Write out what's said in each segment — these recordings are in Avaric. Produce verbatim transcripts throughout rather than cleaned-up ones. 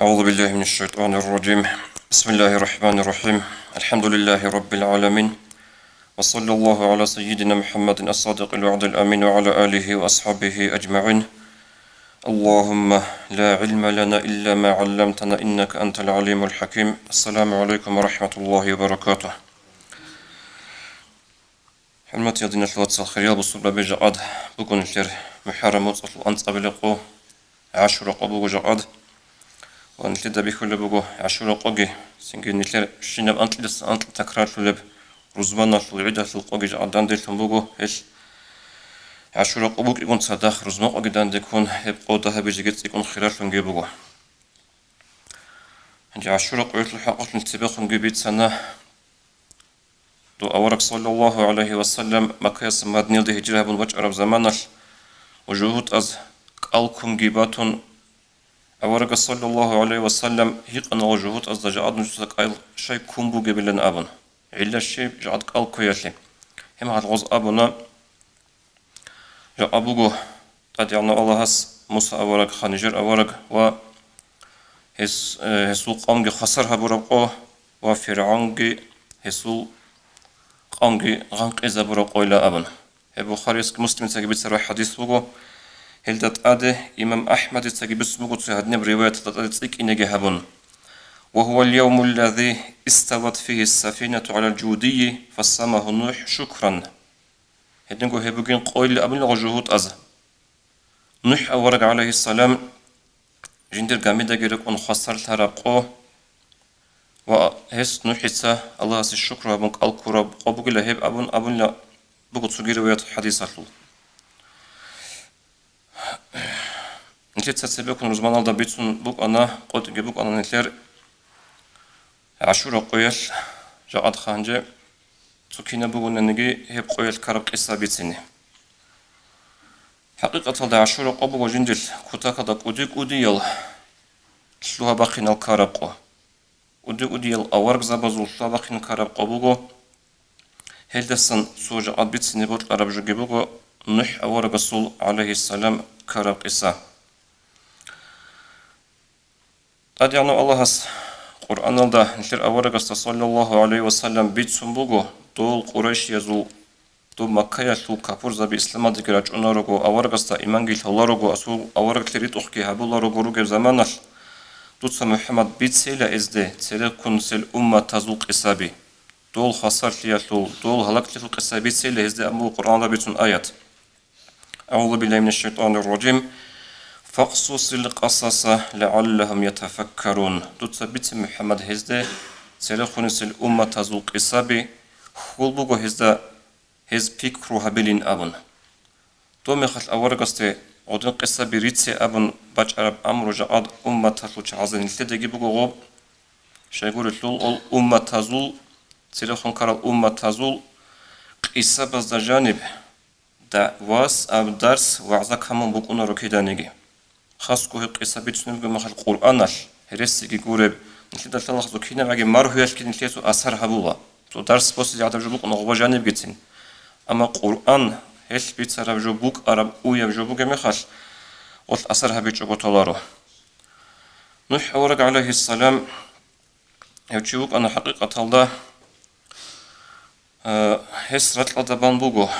أعوذ بالله من الشيطان الرجيم. بسم الله الرحمن الرحيم. الحمد لله رب العالمين. وصلى الله على سيدنا محمد الصادق الوعد الأمين وعلى آله وأصحابه أجمعين. اللهم لا علم لنا إلا ما علمتنا إنك أنت العليم الحكيم. السلام عليكم ورحمة الله وبركاته. ХӀурматиял диналъул вацал, хириял бусурбаби, жакъад буго нилъер МухӀаррам моцӀалъул анцӀабилеб къо, ГӀашура къо буго жакъад. Ва нилъеда бихьулеб буго ГӀашура къоги, цинги нилъер щинаб анкьидасан анкьа такрарлъулеб рузманалъул гӀидалъул къоги жакъад данделъун буго. Гьелъ ГӀашура къо букӀигун цадахъ рузма къоги данде ккун, гьеб къо дагьабизеги цӀикӀкӀун хиралъунги буго. Гьанже ГӀашура къоялъул хӀакъалъулъ цебехунги бицана. Дов авараг, саллаллагьу гӀалайгьи ва саллам, Маккаяса Мадинаялде гьижра гьабун вачӀараб заманалъ, жугьутӀаз кӀал ккунги батун, аварагас, саллаллагьу гӀалайгьи ва саллам, гьикъана гъо жугьутӀазда жакъад нужеца кӀал щай ккун бугебилан абун, гӀилла щиб жакъад кӀал кквеялъе. Гьеб мехалъ гъоз абуна, жакъа буго ТӀадегӀанав Аллагьас Муса авараг, Ханижер авараг ва гьес, э, гьесул къавмги хвасар гьабураб къо ва ФиргӀавнги гьесул къавмги гъанкъизабураб къойила абун. Гьеб Бухариясги Муслимицаги бицараб хӀадис буго. Гьелда тӀаде имам АхӀмадицаги бицун буго цо гьадинаб риваяталда тӀаде цӀикӀкӀинеги гьабун: «وهو اليوم الذي استوت فيه السفينة على الجودي فصامه نوح شكرا». Гьединго гьеб бугин къойила абунила гъо жугьутӀаз. НухӀ авараг, гӀалайгьиссалам, жиндир гамидаги рекӀун хвасарлъараб къо ва гьес НухӀица Аллагьасе шукру гьабун кӀал ккураб къо бугила гьеб абун абунила буго цоги риваят хӀадисалъул. Нилъеца цебеккун рузманалда бицун букӀана, къотӀиги букӀана нилъер ГӀашура къоялъ, жакъад ханже цо кинаб бугонаниги гьеб къоялъ ккараб къиса бицине. ХӀакъикъаталда ГӀашура къо буго жиндир кутакалда кӀуди-кӀудиял лъугьа-бахъинал ккараб къо. КӀуди-кӀудиял аварагзабазул лъугьа-бахъинал ккараб къо буго. Гьелдасан цо жакъад бицине бокьараб жоги буго НухӀ аварагасул, гӀалайгьиссалам, ккараб къиса. ТӀадегӀанав Аллагьас Къуръаналда нилъер аварагасда, саллаллагьу гӀалайгьи ва саллам, бицун буго, дол къурайшиязул, доб Маккаялъул капурзаби исламалдеги рачӀунарого, аварагасда иманги лъоларого, асул авараглъи ритӀухъги гьабуларо ругеб заманалъ, дуца, МухӀаммад, бицейила гьезде церехъунсел умматазул къисаби. Дол хвасарлъиялъул, дол гьалаглъиялъул къисаби бицейила гьезде абун буго Къуръаналда бицун аят. أعوذ بالله من الشيطان الرجيم. فاقصص القصص لعلهم يتفكرون. Дуца бице, МухӀаммад, гьезде церехъунисел умматазул къисаби, хьул буго гьезда гьез пикру гьабилин абун. Доб мехалъ аварагасде гъодин къисаби рице абун бачӀараб амру жакъад умматалъул чагӀазда нилъедаги буго гъоб. Щайгурелъул, гъол умматазул, церехъун ккарал умматазул къисабазда жаниб да-, вас аб дарс вагӀза камун букӀунаро киданиги. Хасго гьеб къиса бицунеб бугеб мехалъ Къуръаналъ гьересиги гуреб, нилъеда лъалаха цо кинабгӀаги маргьуялъги нилъее цо асар гьабула. Цо дарс босизе гӀадаб жо букӀуна гъоба жанибгицин. Амма Къуръан гьелъ бицараб жо букӀараб уяб жо бугеб мехалъ, гъолъ асар гьабичӀого толаро. НухӀ авараг, гӀалайгьиссалам, гьев чи вукӀана хӀакъикъаталда, э, гьес ракьалда бан буго,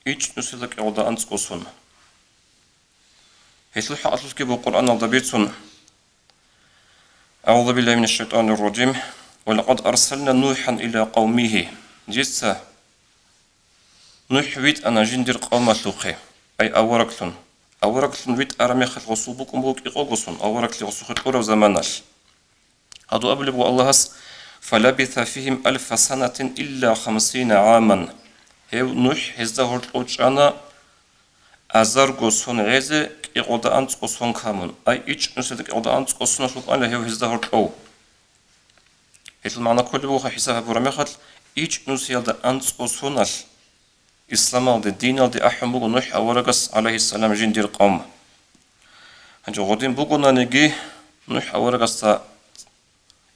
ичӀнусилда кӀигӀолда анцӀго сон. Гьелъул хӀакъалъулъги буго Къуръаналда бицун: أعوذ بالله من الشيطان الرجيم. ولقد أرسلنا نوحا إلى قومه. Жица НухӀ витӀана жиндир къавмалъухъе, ай авараглъун. Авараглъун витӀараб мехалъ гъосул букӀун буго кӀикъого сон, авараглъи гъосухъе кьураб заманалъ. Гьадур абулеб буго Аллагьас: فلبث فيهم ألف سنة إلا خمسين عاما. Гьев НухӀ гьезда гьоркьов чӀана азарго сон гӀезе кӀикъолда анцӀго сон камун, ай ичӀнусида кӀикъолда анцӀго соналъ вукӀана гьев гьезда гьоркьов. Гьелъул магӀна кколеб буго, хӀисаб гьабураб мехалъ, ичӀнусиялда анцӀго соналъ исламалде, диналде ахӀун буго НухӀ аварагас, гӀалайгьиссалам, жиндир къавм. Гьанже гъодин бугонаниги, НухӀ аварагасда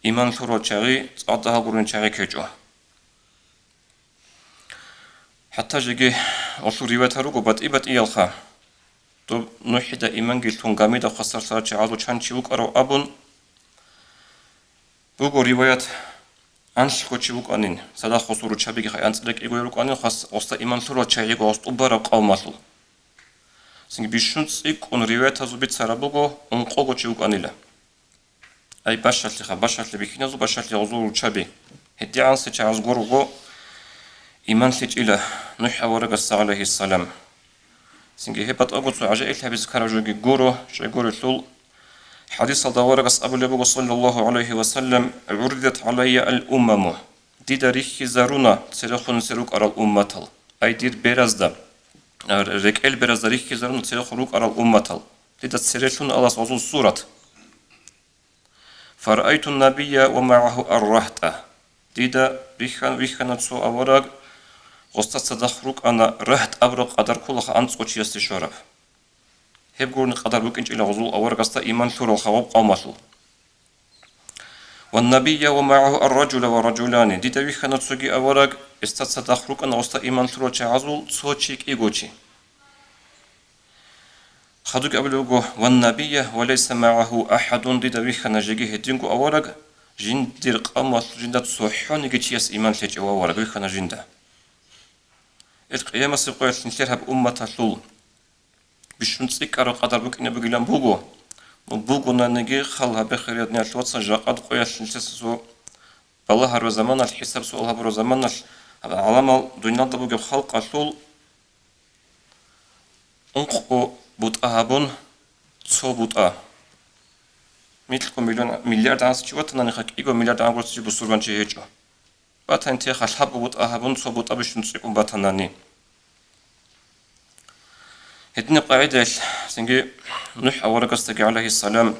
иман лъурал чагӀи цӀакъ дагьал гурин чагӀи ккечӀо. ХӀатта жеги гъолъул риваятал руго батӀи-батӀиялха, доб НухӀида иманги лъун гамида хвасарлъарал чагӀазул чан чи вукӀарав абун, Буго риваят, анлъго чи вукӀанин, цадахъ гъосул руччабиги анцӀила кӀиго рукӀанин, хас гъосда иман лъурал чагӀиго гъос тӀубараб къавмалъул. Цинги бищун цӀикӀкӀун риваятазул бицараб буго, ункъого чи вукӀанила. Ай бащалъиха, бащалъи бихьиназул бащалъи гъозул руччаби. ГьедигӀанасеб чагӀаз гурого иман лъечӀила НухӀ аварагасда, гӀалайгьиссалам. Цинги гьеб батӀаго цо гӀажаиблъи гьабизе ккараб жоги гуро, щайгурелъул хӀадисалда аварагас абулеб буго, саллаллагьу гӀалайгьи ва саллам: «ГӀурридат гӀалайя ал-умаму», дида рихьизаруна церехун нилъер рукӀарал умматал, ай дир беразда, а, рекӀел беразда рихьизаруна церехун рукӀарал умматал, дида церелъун Аллагьас гъозул сурат. «Фараайту набия ва магӀагьу ар-рагьта». Дида рихьан-, вихьана цо авараг, гъосда цадахъ рукӀана рагьт абураб къадар кколаха анцӀго чиясде щвараб. Гьеб гурони къадар букӀинчӀила гъозул аварагасда иман лъурал гъоб къавмалъул. «Ва набия ва магӀагьу ар-ражула ва ражулани». Дида вихьана цоги авараг, гьесда цадахъ рукӀана гъосда иман лъурал чагӀазул цо чи, кӀиго чи. Хадубги абулеб буго: «Ван набия ва лайса магӀагьу ахӀадун», дида вихьана жеги гьединго авараг, жиндир къавмалъул жинда цохӀониги чияс иман лъечӀев авараг вихьана жинда. Ил къиямасеб къоялъ нилъер гьаб умматалъул бищун цӀикӀкӀараб къадар букӀине бугилан буго, ну, бугонаниги хал гьабе, хириял диналъул вацал, жакъад къоялъ нилъеца цо балагь гьарураб заманалъ, хӀисаб-суал гьабураб заманалъ, гьаб гӀаламал дуниялда бугеб халкъалъул ункъо бутӀа гьабун, цо бутӀа. Микьго миллион, миллиард гӀанасев чи ватананиха, кӀиго миллиард гӀан гурцев чи бусурбан чи гьечӀо. Батани теха лъабго бутӀа гьабун, цо бутӀа бищун цӀикӀкӀун батанани. Гьединаб къагӀидаялъ цинги НухӀ аварагасдаги, гӀалайгьиссалам,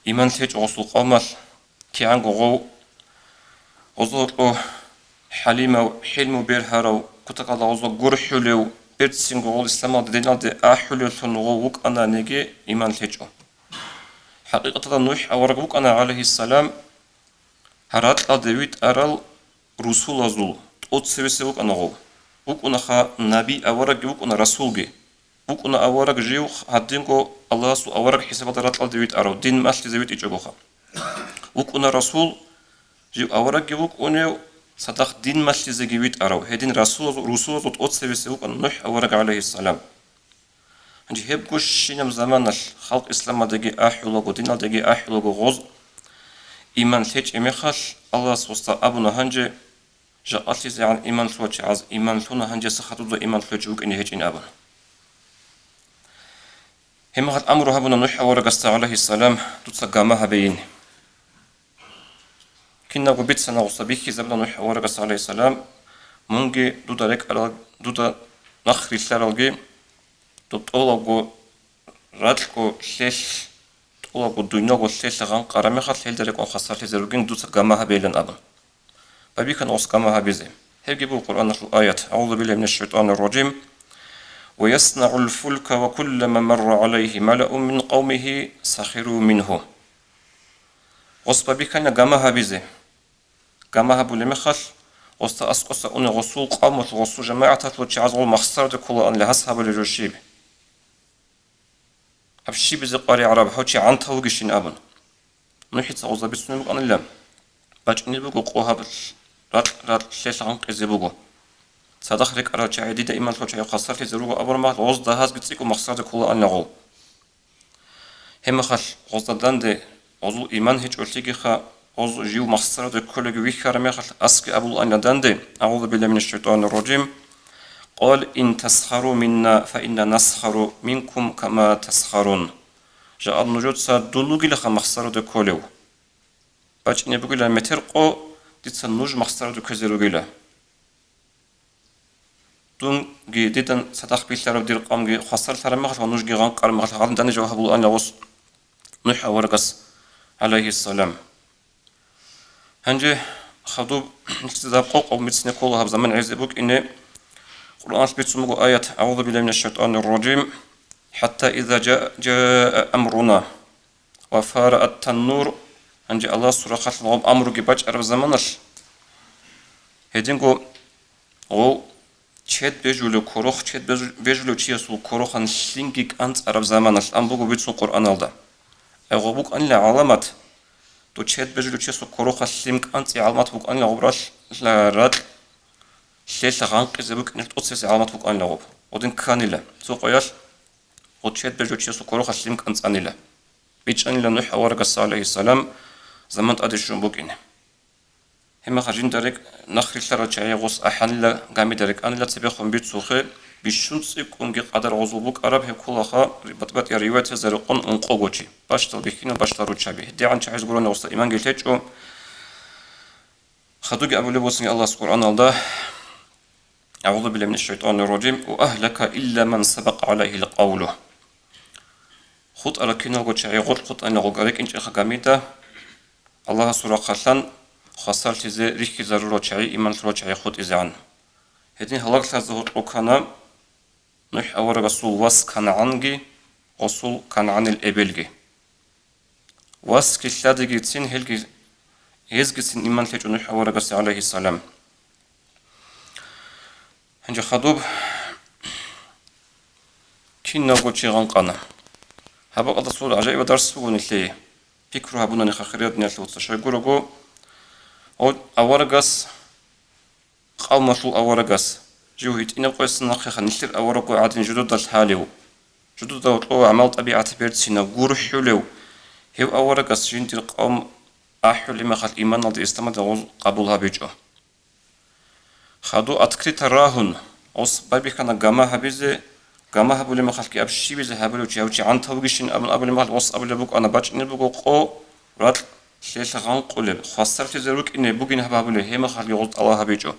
иман лъечӀо гъосул къавмалъ, кигӀанго гъов, гъозда гьоркьо хӀалимав, хӀилму бергьарав, кутакалда гъозда гурхӀулев, берцинго гъол исламалде, диналде ахӀулевлъун гъов вукӀананиги, иман лъечӀо. ХӀакъикъаталда НухӀ авараг вукӀана, гӀалайгьиссалам, гьаракьалде витӀарал русулазул тӀоцевесев вукӀана гъов. ВукӀунаха наби, аварагги вукӀуна, расулги. ВукӀуна авараг жив гьадинго Аллагьасул авараг хӀисабалда ракьалде витӀарав, дин малъизе витӀичӀогоха. ВукӀуна расул, жив аварагги вукӀунев, цадахъ дин малъизеги витӀарав. Гьедин расулазул, русулазул тӀоцевесев вукӀана НухӀ авараг, гӀалайгьиссалам. Гьанже гьеб гущинаб заманалъ халкъ исламалдеги ахӀулаго, диналдеги ахӀулаго гъоз иман лъечӀеб мехалъ, Аллагьас гъосда абуна: «Гьанже жакъалъизегӀан иман лъугьа чагӀаз иман лъуна, гьанжеса хадуб иман лъугьа чи вукӀине гьечӀин», — абун. Гьебмехалъ амру гьабуна НухӀ аварагасда, гӀалайгьиссалам, дуца гама гьабейин. Кинабго бицана гъосда, бихьизабуна НухӀ аварагас, гӀалайгьиссалам, мунги дуда рекӀарал, дуда нахъ рилълъаралги, доб тӀолабго ракьго лъелъ, тӀолабго дуйнго лъелъ гъанкъараб мехалъ, гьелда рекӀун хвасарлъизе ругин дуца гама гьабейилан абун. Байбихьана гъос гама гьабизе. Гьебги буго Къуръаналъул аят: «АгӀузу биллагьи минаш шайтӀанир ражим. Ва яснаӀул фулка ва куллама марра гӀалайгьи малаун мин къавмигьи сахиру мингьу». Гъос байбихьана гама гьабизе. Гама гьабулеб мехалъ, гъосда аскӀоса унев гъосул къавмалъул, гъосул жамагӀаталъул чагӀаз гъол махсараде кколаанила гьас гьабулеб жо щиб? Гьаб щибизе къваригӀараб, гьав чи гӀантав вугищин абун. НухӀица гъозда бицунеб букӀанила: «БачӀине буго къо, гьаб ракь-ракь лъелъ гъанкъизе буго. Цадахъ рекӀарал чагӀи, дида иман лъурал чагӀи хвасарлъизе руго», — абураб мехалъ, гъозда гьазги цӀикӀкӀун махсараде кколаанила гъол. Гьебмехалъ гъозда данде гъозул иман гьечӀолъигиха, гъоз жив махсараде кколеги вихьараб мехалъ, асги абулаанила данде: «АгӀузу биллагьи минаш шайтӀанир ражим. Къал ин тасхару минна, фа инна насхару минкум кама тасхарун». Жакъа нужеца дун вугилаха махсараде кколев. БачӀине бугила метер къо, дица нуж махсараде ккезе ругила. Дунги дидан цадахъ билълъараб дир къавмги хвасарлъараб мехалъ ва нужги гъанкъараб мехалъ гьадин данде жаваб гьабулаанила гъос НухӀ аварагас, гӀалайгьиссалам. Гьанже хадуб нилъеда къокъаб мицӀне ккола гьаб заман гӀезе букӀине. Къуръаналъ бицун буго аят: «АгӀузу биллагьи минаш шайтӀанир ражим. ХӀатта иза жа-, жаа амруна ва фараат таннур». Гьанже Аллагьасул рахъалъан гъоб амруги бачӀараб заманалъ, гьединго гъов чед бежулев корохъ, чед бежу-, бежулев чиясул корохъан лъимги кӀанцӀараб заманалъ ан буго бицун Къуръаналда. Ай гъоб букӀанила гӀаламат, Дов чед бежулев чиясул кверухъалъ лъим кӀанцӀи гӀаламат букӀанила гъуб ралъ-, ракь, лъелъ гъанкъизе букӀиналъ тӀоцебесеб гӀаламат букӀанила гъуб. Гъодин кканила, цо къоялъ гъов чед бежулев чиясул кверухъалъ лъим кӀанцӀанила. БичӀчӀанила НухӀ аварагасда, гӀалайгьиссалам, заман тӀаде щун букӀине. Гьеб мехалъ жинда рекӀ-, нахъ рилълъарал чагӀи гъос ахӀанила, гамида рекӀанила цебехун бицухъе, бищун цӀикӀкӀунги къадар гъозул букӀараб гьеб кколаха батӀи-батӀиял риваятазда рекъон ункъого чи, бащдал бихьинал бащдал руччаби. ГьедигӀан чагӀиз гурони гъосда иманги лъечӀо. Хадуги абулеб бугоцин Аллагьас Къуръаналда: «АгӀузу биллагьи минаш шайтӀанир ражим, ва агьлака илла ман сабакъа гӀалайгьил къавлу». ХутӀарал киналго чагӀи гъоркь хутӀанила гъоб рекӀинчӀеха гамида, Аллагьасул рахъалъан хвасарлъизе рихьизарурал чагӀи, иман лъурал чагӀи хутӀизегӀан. Гьедин гьалаглъазе гьоркьоб ккана НухӀ аварагасул вас КангӀанги, гъосул КангӀанил эбелги. Васги лъадигицин гьелги, гьезгицин иман лъечӀо НухӀ аварагасде, гӀалайгьиссалам. Гьанже хадуб киналго чи гъанкъана. Гьаб бакӀалда цо гӀажаибаб дарс буго нилъее. Пикру гьабунани хахириял диналъул вацал, щайгурого, гъов аварагас, къавмалъул аварагас, жив гьитӀинаб къоясда нахъеха нилъер аварагго гӀадин жидеда лъалев, жидеда гьоркьоб гӀамал-тӀабигӀат берцинав, гурхӀулев, гьев аварагас жиндир къавм ахӀулеб мехалъ иманалде, исламалде гъоз къабул гьабичӀо. Хадуб открыто рагьун, гъос байбихьана гама гьабизе, гама гьабулеб мехалъги аб щибизе гьабулев чи, гьав чи гӀантав вугищин абун абулеб мехалъ, гъос абулеб букӀана бачӀунеб буго къо, ракь, лъелъ гъанкъулеб, хвасарлъизе рукӀине бугин гьаб гьабулеб, гьеб мехалъги гъоз тӀалаб гьабичӀо.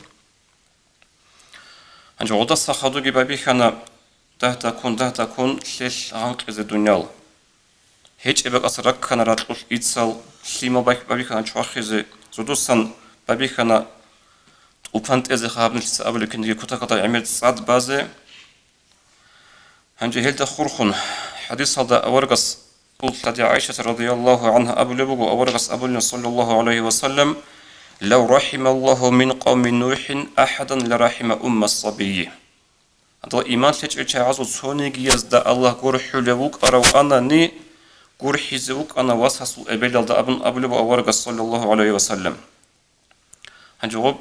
Гьанже гъодаса хадубги байбихьана дагь-дагьккун, дагь-дагьккун лъелъ гъанкъизе дуниял. ГьечӀеб бакӀалъ раккана ракьулъ ицал, лъимал байбихьана чвахизе, зодусан байбихьана тӀупан тӀезеха гьаб нилъеца абулеб кинниги кутакалда гӀемер цӀад базе. Гьанже гьелда хурхун, хӀадисалда аварагас, лъади ГӀайшат радияллагьу гӀангьа абулеб буго, аварагас абулеб, саллаллагьу гӀалайгьи ва саллам: «Лав рахӀималлагьу мин къавми НухӀин ахӀадан ла рахӀима умма сабийи». Гьадал иман лъечӀел чагӀазул цонигиязда Аллагь гурхӀулев вукӀарав анани, гурхӀизе вукӀана васасул эбелалда абун абулеб аварагас, саллаллагьу гӀалайгьи ва саллам. Гьанже гъоб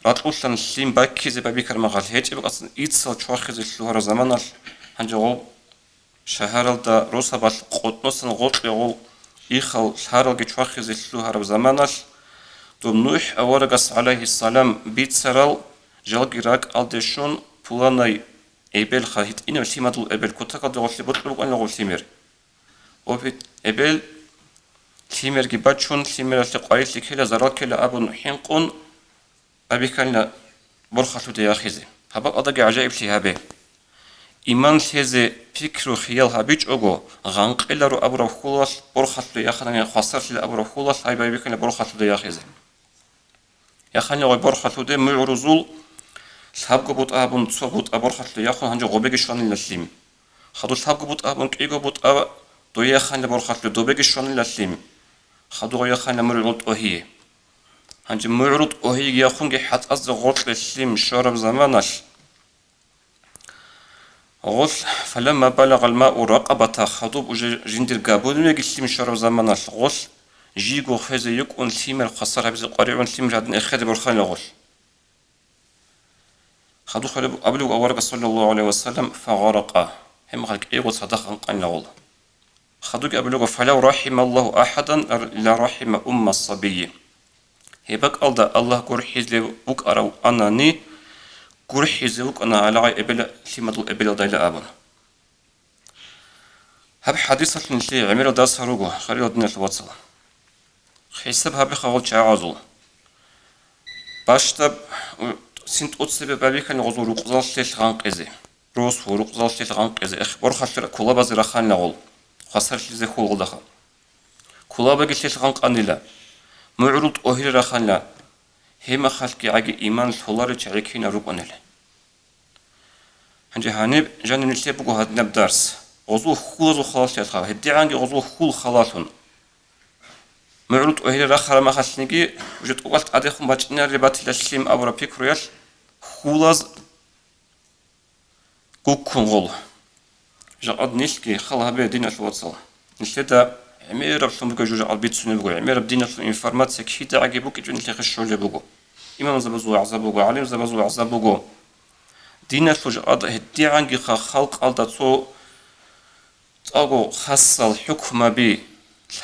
ракьулъан лъим баккизе байбихьараб мехалъ, гьечӀеб бакӀалъ ицал чвахизе лъугьараб заманалъ, гьанже гъоб шагьаралда росабалъ къотӀносан гъоркье гъол ихал лъаралги чвахизе лъугьараб заманалъ, доб НухӀ аварагас, гӀалайгьиссалам, бицарал жалги ракӀалде щун, пуланай эбелха гьитӀинаб лъимадул эбел кутакалде гъолъе бокьун букӀанила гъоб лъимер. Гъоб гьит-, эбел лъимерги бачун, лъимералъе къварилъи ккела, зарал ккела абун хӀинкъун, абихьанила борхалъуде яхизе. Гьаб бакӀалдаги гӀажаиблъи гьабе. Иман лъезе пикру-хиял гьабичӀого, гъанкъиларо абураб хьулалъ борхалъуде яханани, хвасарлъила абураб хьулалъ гьай байбихьанила борхалъуде яхизе. Яханила гъой борхалъуде мугӀрузул лъабго бутӀа гьабун, цо бутӀа борхалъуде яхун, гьанже гъобеги щванила лъим. Хадуб лъабго бутӀа гьабун, кӀиго бутӀа дой яханила борхалъуде, добеги щванила лъим. Хадуб гъой яханила мугӀрул тӀогьие. Гьанже мугӀрул тӀогьиеги яхунги хӀатӀазда гъоркье лъим щвараб заманалъ, гъолъ, «фаламма балагъал мау ракъабата», хадуб уже жиндир габуниги лъим щвараб заманалъ, гъолъ жийго хвезе йикӀун лъимер хвасар гьабизе къваригӀун лъимер гьадин эхеде борханила гъолъ. Хадуб хъвалеб-, абулеб аварагас, саллаллагьу гӀалайгьи ва саллам, «фагъаракъа», гьеб мехалъ кӀиего цадахъ анкъанила гъол. Хадубги абулеб буго: «Фалав рахӀималлагьу ахӀадан, ла рахӀима умма сабийи». Гьеб бакӀалда Аллагь гурхӀизе вукӀарав анани, гурхӀизе вукӀана гьалагъай эбел-, лъимадул эбелалдайила абун. Гьаб хӀадисалъ нилъее гӀемерал дарс гьаруго, хириял диналъул вацал. ХӀисаб гьабиха гъол чагӀазул. Бащдаб, у, цин тӀоцебе байбихьани гъозул рукъзал лъелъ гъанкъизе. Росу рукъзал лъелъ гъанкъизе, эх, борхалъура кулабазе раханила гъол, хвасарлъизе хьул гъолдаха. Кулабаги лъелъ гъанкъанила, мугӀрул тӀогьире раханила, гьеб мехалъги гӀаги иман лъоларел чагӀи кинал рукӀунел. Гьанже гьаниб жаниб нилъее буго гьадинаб дарс. Гъозул хьулазул халалъиялъха, гьедигӀанги гъозул хьул халалъун. МугӀрул тӀогьире рахараб мехалъниги, уже тӀокӀалъ тӀадехун бачӀинареб батила лъим абураб пикруялъ, хьулаз гуккун гъол. Жакъад нилъги хал гьабе, диналъул вацал. Нилъеда гӀемераблъун бугеб жо жакъа бицунеб буго, гӀемераб диналъул информация кидагӀаги букӀинчӀеб нилъехъе щолеб буго. Имамзабазул вагӀза буго, гӀалимзабазул вагӀза буго. Диналъул жакъа гьедигӀангиха халкъалда цо цӀакъго хасал хӀукмаби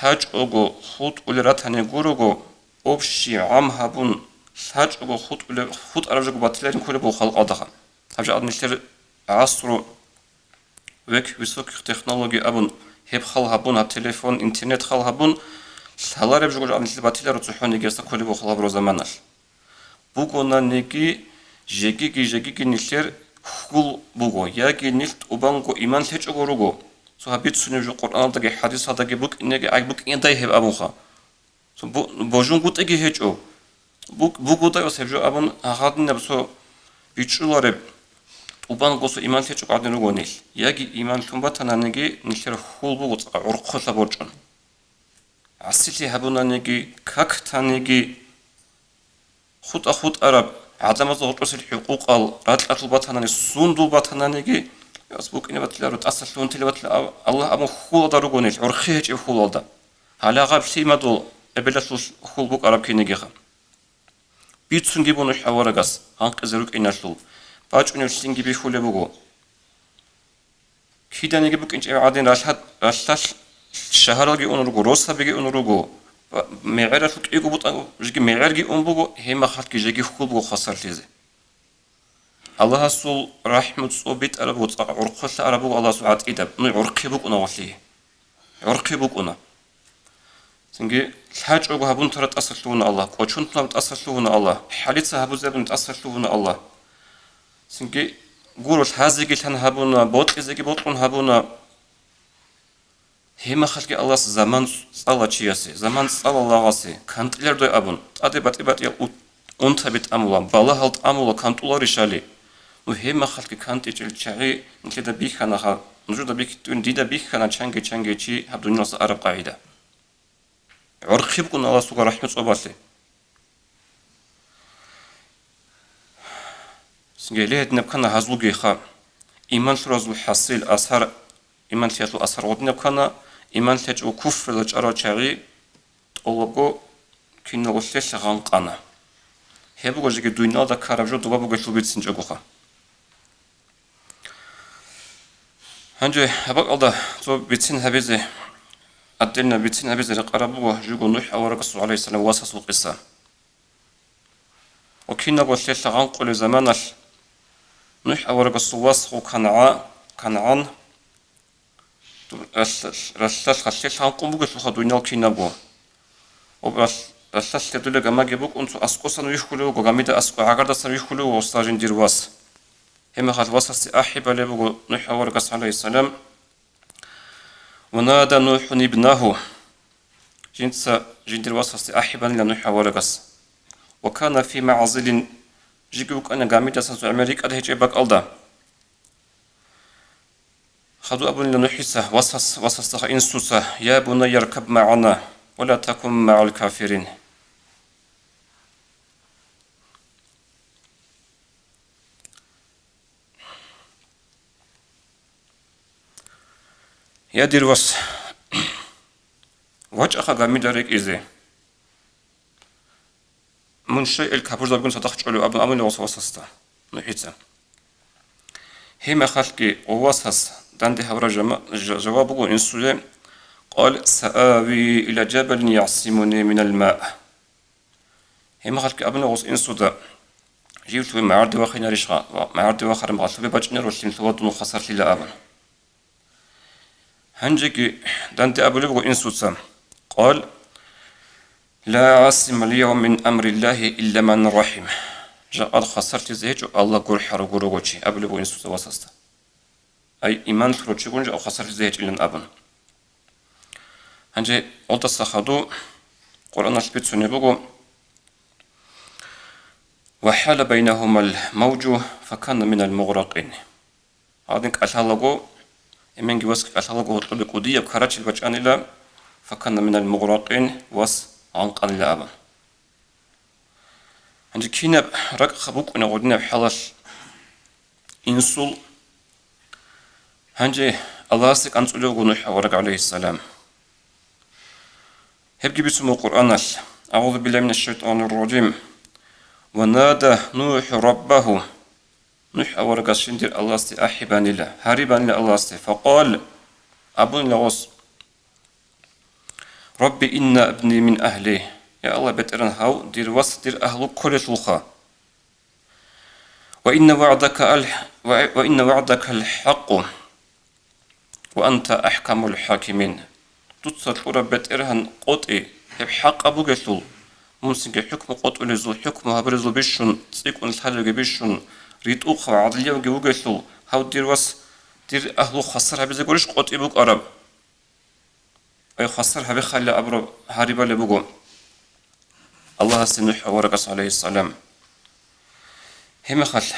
лъачӀого хутӀулел ратани гурого, общий гӀам гьабун, лъачӀого хутӀулеб, хутӀараб жого батиларин кколеб буго халкъалдаха. Гьаб жакъа нилъер гӀасру век высоких технологий абун, гьеб хал гьабун, гьаб телефон, интернет хал гьабун, лъалареб жого жакъа нилъер батиларо цохӀонигиясда кколеб буго хал гьабураб заманалъ. Бугонаниги, жегиги-жегиги нилъер хьул буго, яги нилъ тӀубанго иман лъечӀого руго. Цо гьаб бицунеб жо Къуръаналдаги хӀадисалдаги букӀинеги, ай букӀиндай гьеб абунха. Цо бу-, божунгутӀиги гьечӀо. Буг-, бугодай ус гьеб жо абун гьадинаб цо бичӀчӀулареб, тӀубанго цо иман лъечӀого гӀадин руго нилъ. Яги иман лъун батананиги, нилъер хьул буго цӀакъ гӀорхъолъа борчӀун. ГӀасилъи гьабунаниги, как таниги, хутӀа-хутӀараб гӀадамазда гъоркьосел хӀукъукъал ракьалъул батанани, сундул батананиги, ас букӀине батиларо, тӀасалъугьун тиле батила, Аллагь абун хьулалда руго нилъ, гӀорхъи гьечӀеб хьулалда. Гьалагъаб лъимадул эбелалъул хьул букӀараб кинигиха. Бицунги буго НухӀ аварагас гъанкъизе рукӀиналъул, бачӀунеб лъинги бихьулеб буго. Киданиги букӀинчӀеб гӀадин ралъад-, ралъдалъ шагьаралги ун руго, росабиги ун руго, ва мегӀералъул кӀиго бутӀа-, жеги мегӀерги ун буго, гьеб мехалъги жеги хьул буго хвасарлъизе. Аллагьасул рахӀму цо битӀараб буго, цӀакъ гӀорхъолъа араб буго Аллагьасул гӀатӀидаб, ну гӀорхъи букӀуна гъолъие. ГӀорхъи букӀуна. Цинги лъачӀого гьабун тара тӀасалъугьуна Аллагь, кӀочон тунаб тӀасалъугьуна Аллагь, хӀалица гьабузе абун тӀасалъугьуна Аллагь. Цинги гуро лъазеги лъан гьабуна, бокьизеги бокьун гьабуна. Гьеб мехалъги Аллагьас заман цӀала чиясе, заман цӀала лагъасе, кантӀилар дой абун, тӀаде батӀи-батӀиял у-, унтаби тӀамула, балагьал тӀамула, кантӀуларищали? Ну, гьеб мехалъги кантӀичӀел чагӀи нилъеда бихьанаха, нужеда бихьитӀун дида бихьана чанги-чанги чи гьаб дуниялалъа араб къагӀида. ГӀорхъи букӀуна Аллагьасул рахӀму цӀобалъе. Цинги гьединаб ккана гьазулгиха. Иман лъуразул хӀасил асар, иман лъиялъул асар гъодинаб ккана, иман лъечӀого куфрила чӀарал чагӀи тӀолабго киналго лъелъ гъанкъана. Гьеб буго жеги дуйналда ккараб жо доба бугелъул бицинчӀогоха. Гьанже гьаб бакӀалда цо бицин гьабизе, отдельно бицин гьабизе рекъараб буго жуго НухӀ аварагасул, гӀалайгьиссалам, васасул къиса. Ва кинабго лъелъа гъанкъулеб заманалъ НухӀ аварагасул вас гъо КангӀа-, КангӀан, ралъ-, ралъдалъ лъелъа гъанкъун бугелъулха дунял кинабго. Ва ралъ-, ралъдалъ лъедулеб гамаги букӀун, цо аскӀосан вихьулев вуго, гамида аскӀо гӀагардасан вихьулев вуго гъосда жиндир вас. Гьеб мехалъ васасде ахӀи балеб буго НухӀ аварагас, гӀалайгьиссалам. «Ва нада НухӀун ибнагьу». Жинца жиндир васасде ахӀи банила НухӀ аварагас. «Ва кана фи магӀзилин», жиги вукӀана гамидасан цо гӀемер рикӀкӀад гьечӀеб бакӀалда. Хадуб абунила НухӀица васас, васасдаха инсуца: «Я бунайя ркаб магӀана, ва ла такун магӀал кафирин». Я дир вас, вачӀаха гамида рекӀизе. Мун щай ил капурзабигун цадахъ чӀолев абун абунила васасда НухӀица. Гьеб мехалъги васас данде гьабураб жама-, жа-, жаваб буго инсуе: «Къал саави иля жабалин ясимуни минал ма». Гьеб мехалъги абуна гъос инсуда: «Жив лъугьин магӀарде вахинарищха, ва магӀарде вахараб мехалъ лъугьин бачӀинаро лъим лъугьа дун хвасарлъила», – абун. Гьанжеги данде абулеб буго инсуца: «Къал: ла гӀасима аль-явма мин амриллагьи илля ман рахим». Жакъа хвасарлъизе гьечӀо Аллагь гурхӀарав гурого чи, абулеб буго инсуца васасда. Ай, иман лъурав чигун жо хвасарлъизе гьечӀилан абун. Гьанже гъолдаса хадуб Къуръаналъ бицунеб буго: «Ва хӀала байнагьумал мавжу факана минал мугъракъин». Гьадин кӀалъалаго, эменги васги кӀалъалаго гьоркьобе кӀудияб карачел бачӀанила, факана минал мугъракъин, вас гъанкъанила абун. Гьанже кинаб ракӀ букӀуна гъодинаб хӀалалъ инсул? Гьанже Аллагьасде кӀанцӀулев вуго НухӀ авараг, гӀалайгьиссалам. Гьебги бицун буго Къуръаналъ: «أعوذ بالله من الشيطان الرجيم. ونادى نوح ربه». НухӀ аварагас жиндир Аллагьасде ахӀи банила, гьари банила Аллагьасде. «فقال», абунила гъос: «رب إن ابني من أهلي». Я Аллагь, БетӀергьан, гьав дир вас дир агьлу кколелъулха. «وإن وعدك الح-، وإن وعدك الحق وأنت أحكم الحاكمين». Дуца кьураб, БетӀергьан, къотӀи, гьеб хӀакъаб бугелъул, мун цинги хӀукму къотӀулезул, хӀукму гьабурезул бищун, цӀикӀкӀун лъалевги бищун, ритӀухъав, гӀадлиявги вугелъул, гьав дир вас дир агьлу хвасар гьабизе гурищ къотӀи букӀараб? Ай, хвасар гьабихъайилан абураб гьари балеб буго Аллагьасде НухӀ аварагас, гӀалайгьиссалам. Гьебмехалъ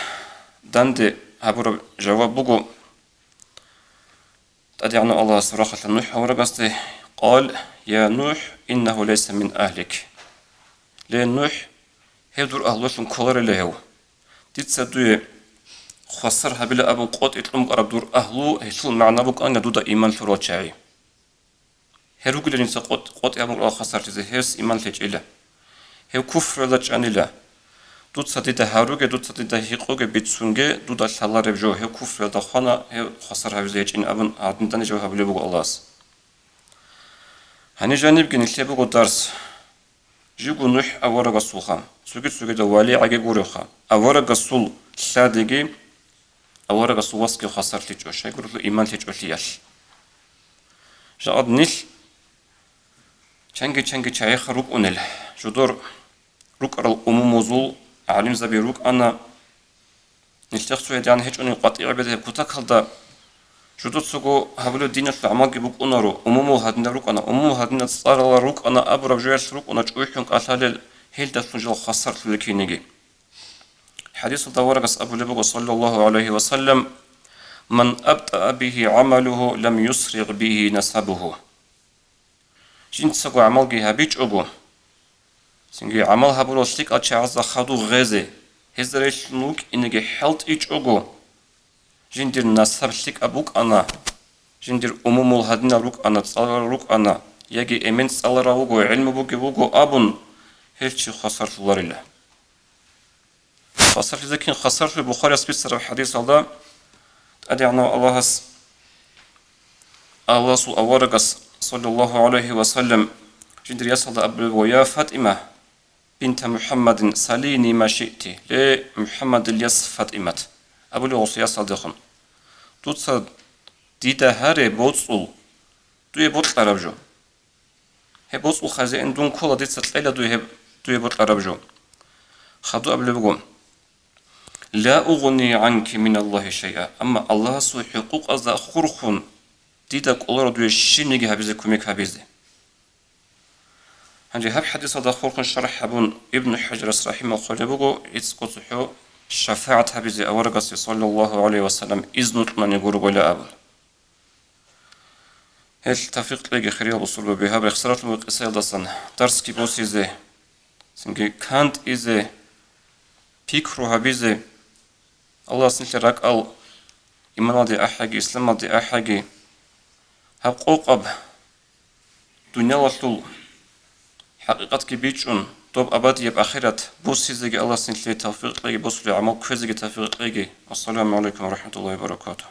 данде гьабураб жаваб буго, ТӀадегӀанав Аллагьас рахъалъа НухӀ аварагасде: «قال يا نوح إنه ليس من أهلك». Ле, НухӀ, гьев дур агьлуялъун кколарила гьев. Дица дуе хвасар гьабила абун къотӀи кьун букӀараб дур агьлу, гьелъул магӀна букӀана дуда иман лъурал чагӀи. Гьел ругила жинца къотӀ-, къотӀи гьабун рал хвасарлъизе, гьес иман лъечӀила. Гьев куфруялда чӀанила. Дуца дида гьаруге, дуца дида гьикъуге, бицунге, дуда лъалареб жо, гьев куфруялда хвана, гьев хвасар гьавизе гьечӀин абун, гьадин данде жаваб гьабулеб буго Аллагьас. Гьаниб жанибги нилъее буго дарс. Живго НухӀ аварагасулха, цоги-цогидал валигӀаги гуревха, аварагасул лъадиги, аварагасул васги хвасарлъичӀо, щайгурелъул иман лъечӀолъиялъ. Жакъад нилъ чанги-чанги чагӀиха рукӀунел, жодор рукӀарал умумузул гӀалимзаби рукӀана, нилъехъ цо гьедигӀан гьечӀони къватӀибе гьеб кутакалда, жодоцаго гьабулеб диналъул гӀамалги букӀунаро, умумул гьадинаб рукӀана, умумул гьадинаб цӀаралал рукӀана абураб жоялъ рукӀуна чӀухӀун кӀалъалел, гьелдалъун жал хвасарлъулел киниги. ХӀадисалда аварагас абулеб буго, саллаллагьу гӀалайгьи ва саллам: «من أبطأ به عمله لم يسرع به نسبه». Жинцаго гӀамалги гьабичӀого, цинги гӀамал гьабурал лъикӀал чагӀазда хадуб гъезе, гьезда релълъун вукӀинеги хӀалтӀичӀого, жиндир насаб лъикӀаб букӀана, жиндир умумул гьадинал рукӀана, цӀаларал рукӀана, яги эмен цӀаларав вуго, гӀелму бугев вуго абун, гьев чи хвасарлъуларила. Хвасарлъизе кин хвасарлъуе? Бухарияс бицараб хӀадисалда ТӀадегӀанав Аллагьас, Аллагьасул аварагас, саллаллагьу гӀалайгьи ва саллам, жиндир ясалда абулеб буго: «يا فاطمة بنت محمد سليني ما شئت». Ле, МухӀаммадил яс ФатӀимат, абулеб гъосул ясалдехун, дуца дида гьаре боцӀул, дуе бокьараб жо. Гьеб боцӀул хазеин дун ккола, дица кьела дуе гьеб, дуе бокьараб жо. Хадуб абулеб буго: «لا أغني عنك من الله شيئا», амма Аллагьасул хӀукъукъазда хурхун дида кӀоларо дуе щибниги гьабизе кумек гьабизе. Гьанже гьаб хӀадисалда хурхун шархӀ гьабун Ибн ХӀажарас рахӀимагьуллагь буго, гӀицӀго цохӀо шафагӀат гьабизе аварагасе, саллаллагьу гӀалайгьи ва саллам, изну кьунани гургойила абун. Гьел тавфикъ кьеги, хириял бусурбаби, гьаб рехсаралъун буго къисаялдасан дарсги босизе, цинги кантӀизе, пикру гьабизе, Аллагьас нилъер ракӀал иманалде ахӀаги, исламалде ахӀаги, гьаб къокъаб дуниялалъул хӀакъикъатги бичӀчӀун, доб абадияб ахират босизеги Аллагьас нилъее тавфикъ кьеги, босулеб гӀамал кквезеги тавфикъ кьеги. Ассаламу гӀалайкум ва рахӀматуллагьи ва баракатугь.